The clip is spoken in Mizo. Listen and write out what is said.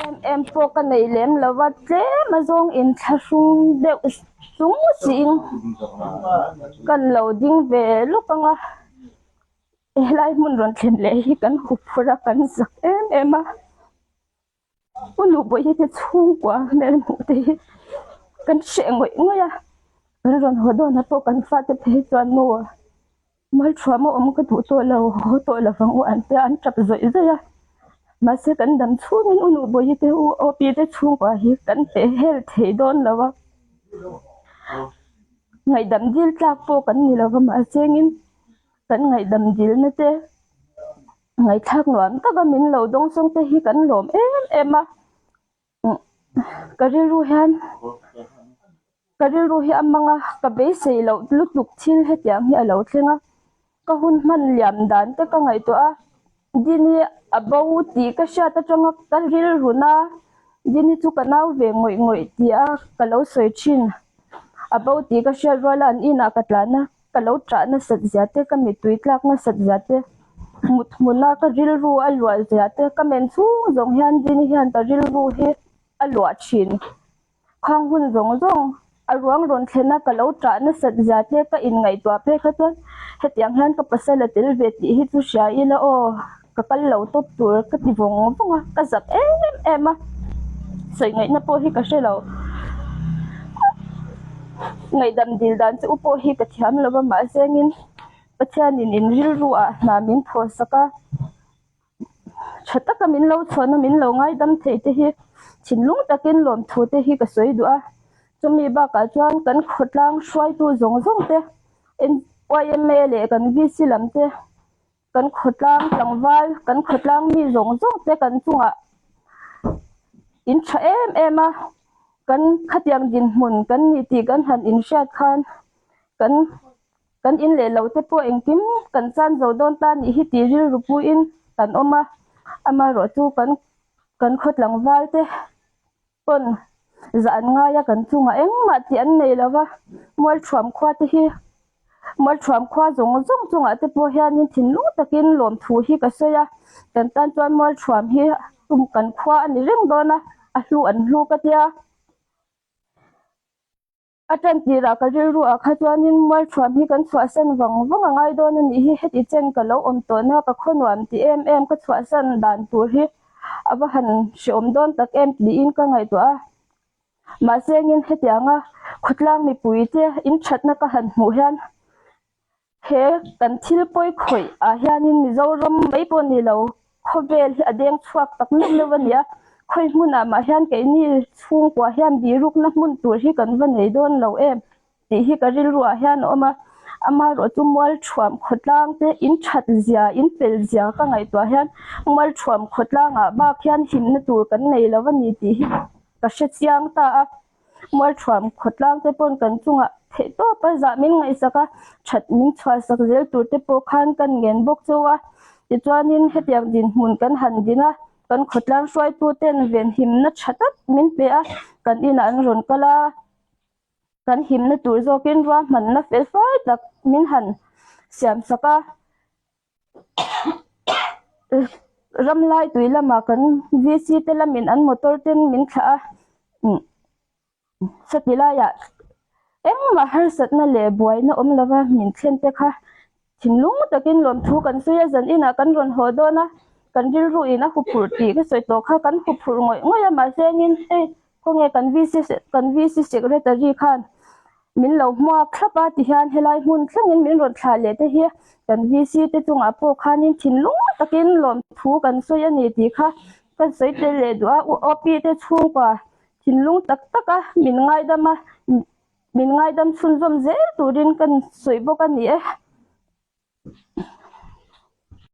em em pawh ka nei lem lo va, tlem a zawng inthlahrung deuh chung siin kan lo ding ve lawk ang a, helai hmun rawn thlen leh hi kan huphurh a, kan zak em em a. U Nubawihi te chhungkua hmel hmuh te hi kan hreh ngawih ngawih a, kan rawn haw dawnah pawh kan fate phei chuan nu Malthuam a awm ka duh tawh lo, haw tawh lo vang u an tia an tap zawih zawih a, mahse kan dam chhungin U Nubawihi te U Opi te chhungkua hi kan peh hel thei dawn lo a, ngaihdam dil tlak pawh kan ni lo va mahse engin kan ngaihdam dilna te. Ngaihthlak nuam taka min lo dawng sawng te hi kan lawm em em a, ka rilru hian ka rilru hi a mang a, ka beisei loh lutuk thil hetiang hi a lo thleng a, ka hun hman liam dan te ka ngaihtuah a, Dini a bo tih ka hriat atanga ka rilru na, Dini chu ka nau ve ngawih ngawih tih a ka lo sawi thin, a bo tih ka hriat rual a an inah ka tlan a. Ka lo ṭah nasat zia te, ka mittui tlak nasat zia te, mut hmuna ka rilru a luah zia te, ka men chhung zawng hian Dini hian ka rilru hi a luah ṭhin. Khang hun zawng zawng a ruang rawn thlena ka lo ṭah nasat zia te ka inngaihtuah phei kha chuan hetiang hian ka pasal a tel ve tih hi chu hria ila aw, ka kal lo tawp tur ka ti vawng vawng a, ka zak em em a, sawi ngaihna pawh hi ka hre lo. Ngaihdam dil dan chu u pawh hi ka thiam lo va mahse engin Pathianin in rilru ah hna min thaw sak a, tha taka min lo chhuahna min lo ngaidam thei te hi thinlung takin lawmthu te hi ka sawi duh a, chumi bakah chuan kan khawtlang hruaitu zawng zawng te YMA leh kan VC lam te. Kan khawtlang tlangval, kan khawtlang mi zawng zawng te kan chungah in tha em em a, kan khatiang dinhmun kan ni tih kan han inhriat khan kan kan in leh lo te pawh engkim kan chan zo dawn ta nih hi tih rilru puiin kan awm a, amaherawhchu kan kan khaw tlangval te. Pawn zah an ngai a kan chungah engmah tih an nei lo va, Mualthuam khua te hi Mualthuam khua zawng zawng chungah te pawh hianin thinlung takin lawmthu hi ka sawi a, kan tan chuan Mualthuam hi tum kan khua a ni reng dawn a, a hlu an hlu ka tia. A tan tirah ka rilru ah kha chuanin Mualthuam hi kan chhuahsan vang vang a ngai dawn a nih hi, heti chen ka lo awm tawhna ka khaw nuam ti em em ka chhuahsan dan tur hi a va han hreawm dawn tak em tiin ka ngaihtuah a. Mahse engin hetianga khawtlang mipui te in thatna ka han hmuh hian He kan thil pawi khawih ah hianin Mizoram mai pawh ni lo, khawvel hi a deng chhuak tak meuh meuh a ni a, khawi hmunah mah hian keini chhungkua hian birukna hmun tur hi kan va nei dawn lo em tih hi ka rilru ah hian a awm a, amaherawhchu Mualthuam khawtlang te in that zia, in pel zia ka ngaihtuah hian Mualthuam khawtlang ah bak hian himna tur kan nei lo a ni tih hi ka hre chiang ta a. Mualthuam khawtlang te pawn kan chungah theih tawp a zah min ngaihsak a, that min chhuahsak zel tur te pawh khan kan ngen bawk cheu a. Tichuanin hetiang dinhmun kan han din a, kan khawtlang hruaitu ten venhimna tha tak min pe a, kan inah an rawn kal a, kan himna tur zawkin ruahmanna fel fai tak min han siamsak a. Ramlai tui lamah kan VC te lamin an motor ten min thlah a sati laiah engmah harsatna leh buaina awm lova min thlen te kha thinlung takin lawmthu kan sawi a zan inah kan rawn haw dawn a kan rilru in a huphurh tih ka sawi tawh kha kan huphurh ngawih ngawih a mahse engin hei khawnge kan VC kan VC secretary khan Min lo hmuak thlap a tihian helai hmun thlengin min rawn thlah leh te hi kan VC te chungah pawh khanin thinlung takin lawmthu kan sawi a ni tih kha kan sawi tel leh duh a, OP te chhungkua thinlung tak tak a min ngaidam a, min ngaidam chhunzawm zel turin kan sawi bawk a ni e.